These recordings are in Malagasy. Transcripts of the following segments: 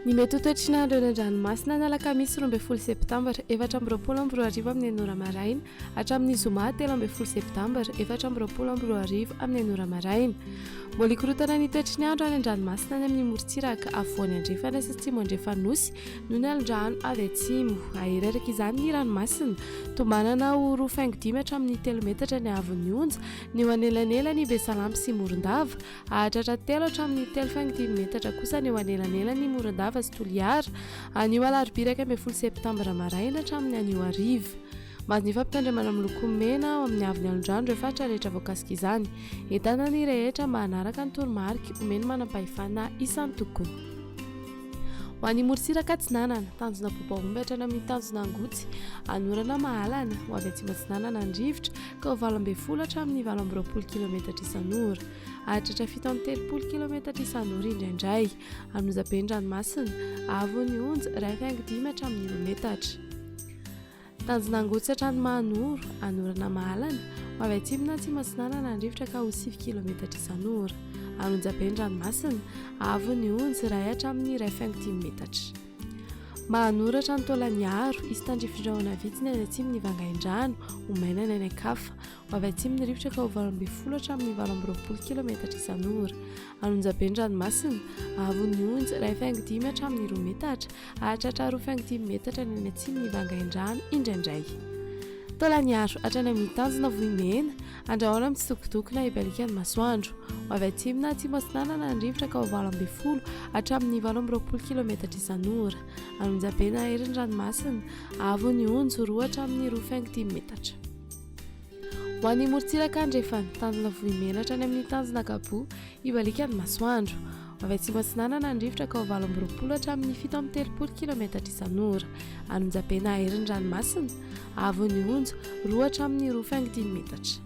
Ny mety ho toetry ny andro eny an-dranomasina ny alakamisy 12 septambra 2024 amin'ny enina ora maraina hatramin'ny zoma 13 septambra 2024 amin'ny enina ora maraina. Mbola hikorontana ny toetry ny andro any an-dranomasina any amin'ny morontsiraka afovoany andrefana sy atsimo andrefan'ny Nosy noho ny alin-drano avy atsimo. Hahery araka izany ny ranomasina. Tombanana ho roa faingo dimy hatramin'ny telo metatra ny haavon'ny onja ny eo anelanelan'i Besalampy sy Morondava. Hahatratra telo hatramin'ny telo faingo dimy metatra kosa ny eo anelanelan'i Morondava sy Toliara, anio alarobia 11 septambra maraina hatramin'ny anio hariva. Mahazo ny fampitandremana miloko mena ao amin'ny haavon'ny alondrano ireo faritra rehetra voakasika izany. Entanina ny rehetra mba hanaraka ny toromarika omen'ny manampahefana isan-tokony. Ho an'ny morontsiraka atsinanana, tanjona Bobaomby hatrany amin'ny tanjona Angotsy, Anorana Mahalana, ho avy atsimo atsinanana ny rivotra, ka ho 18 hatramin'ny 28 kilometatra isan'ora. Hahatratra 37 kilometatra isan'ora indraindray. An'Ozabe ny ranomasina, haavon'ny onja, iray faingo dimy hatramin'ny roa metatra. Tanjona Angotsy hatrany Mahanoro, Anorana Mahalana, ho avy atsimo na atsimo atsinanana ny rivotra ka ho sivy kilometatra isan'ora. Anonjabe ny ranomasina, avo ny onja, iray hatramin'ny iray faingo dimy metatra. Mahanoro hatrany Taolagnaro, hisy tandrifin-drahona vitsy ny any atsimo ny Vangaindrano, ho maina ny any an-kafa. Ho avy atsimo ny rivotra ka ho 18 hatramin'ny 28 kilometatra isan'ora. Anonjabe ny ranomasina, avo ny onja, iray faingo dimy hatramin'ny roa metatra. Hahatratra roa faingo dimy metatra ny any atsimo ny Vangaindrano indraindray. Taolagnaro, hatrany amin'ny tanjona Vohimena, andrahona mitsitokotoko na hibaliaka ny masoandro. Ho avy atsimo na atsimo atsinanana ny rivotra ka ho 18 hatramin'ny 28 kilometatra isan'ora. Anonjabe na hery ny ranomasina, avo ny onjo, roa hatramin'ny roa faingo dimy metatra. Ho an'ny morontsiraka andrefana, tanjona Vohimena hatrany amin'ny tanjona Gaboa, hibaliaka ny masoandro. Ho avy atsimo atsinanana ny rivotra ka ho 28 hatramin'ny 37 kilometatra isan'ora. Anonjabe na hery ny ranomasina, haavon'ny onja, roa hatramin'ny roa faingo dimy metatra.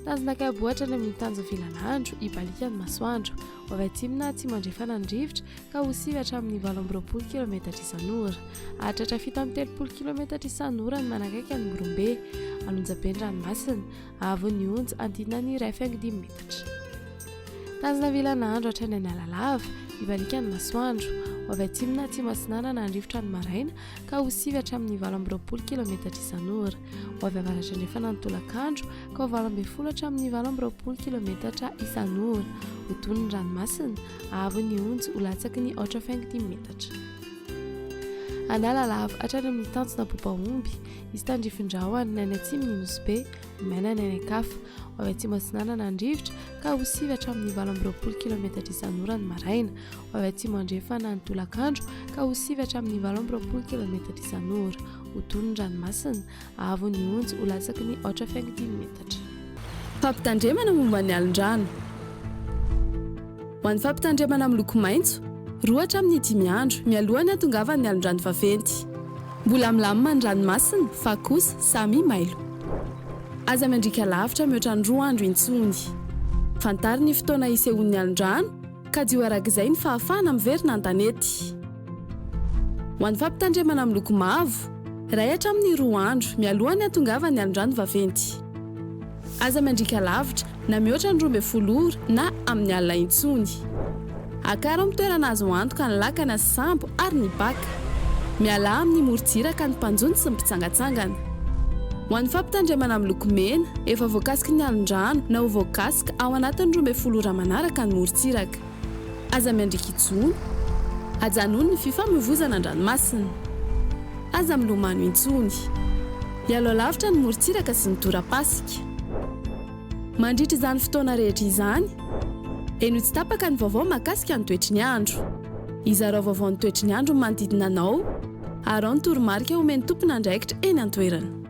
Tanjona Gaboa hatrany amin'ny tanjona Vilanandro, hibaliaka ny masoandro. Ho avy atsimo na atsimo andrefana ny rivotra ka ho sivy hatramin'ny 28 kilometatra isan'ora. Hahatratra 37 kilometatra isan'ora ny manakaiky an'i Morombe. An'Onjabe ny ranomasina. Haavon'ny onja, andinany iray faingo dimy metatra. Tanjona Vilanandro hatrany Analalava, hibaliaka ny masoandro. Ho avy atsimo na atsimo atsinanana ny rivotra ny maraina ka ho sivy hatramin'ny 28 kilometatra isan'ora. Ho avy avaratra andrefana ny tolakandro ka ho 18 hatramin'ny 28 kilometatra isan'ora. Ho tony ny ranomasina, avo ny onja ho latsaky ny aotra faingo dimy metatra. Analalava hatrany amin'ny tanjona Bobaomby, hisy tandrifin-drahona ny any atsimo ny Nosy Be, ho maina ny any an-kafa. Ho avy atsimo atsinanana ny rivotra ka ho sivy hatramin'ny 28 kilometatra isan'ora ny maraina. Ho avy atsimo andrefana ny tolakandro ka ho sivy hatramin'ny 28 kilometatra isan'ora. Ho tony ny ranomasina, Avo ny onjy ho latsaky ny aotra faingo dimy metatra. Fampitandremana momba ny alin-drano. Ho an'ny fampitandremana miloko maitso, roa hatramin'ny dimy andro mialoha ny hatongavan'ny alin-drano vaventy. Mbola milamina ny ranomasina fa kosa samy mailo. Aza miandriaka lavitra mihoatra ny roa andro intsony. Fantaro ny fotoana hisehoan'ny alin-drano, kajio arak'izay ny fahafahana miverina an-tanety. Ho an'ny fampitandremana miloko mavo, iray hatramin'ny roa andro mialoha ny hatongavan'ny alon-drano vaventy. Aza miandriaka lavitra na mihoatra ny 12 ora na amin'ny alina intsony. Akaro amin'ny toerana azo antoka ny lakana sy sambo ary ny baka. Mialà amin'ny morontsiraka ny mpanjono sy ny mpitsangantsangana. Ho an'ny fampitandremana miloko mena, efa voakasiky ny alon-drano na ho voakasika ao anatin'ny 12 ora manaraka ny morontsiraka. Aza miandriaka intsony. Ajanony ny fifamoivozana an-dranomasina. Aza milomano intsony. Ialao lavitra ny morontsiraka sy ny torapasika. Mandritra izany fotoana rehetra izany, henoy tsy tapaka ny vaovao mahakasika ny toetry ny andro. Izarao vaovao ny toetry ny andro ny manodidina anao, araho ny toromarika omen'ny tompon'andraikitra eny an-toerana.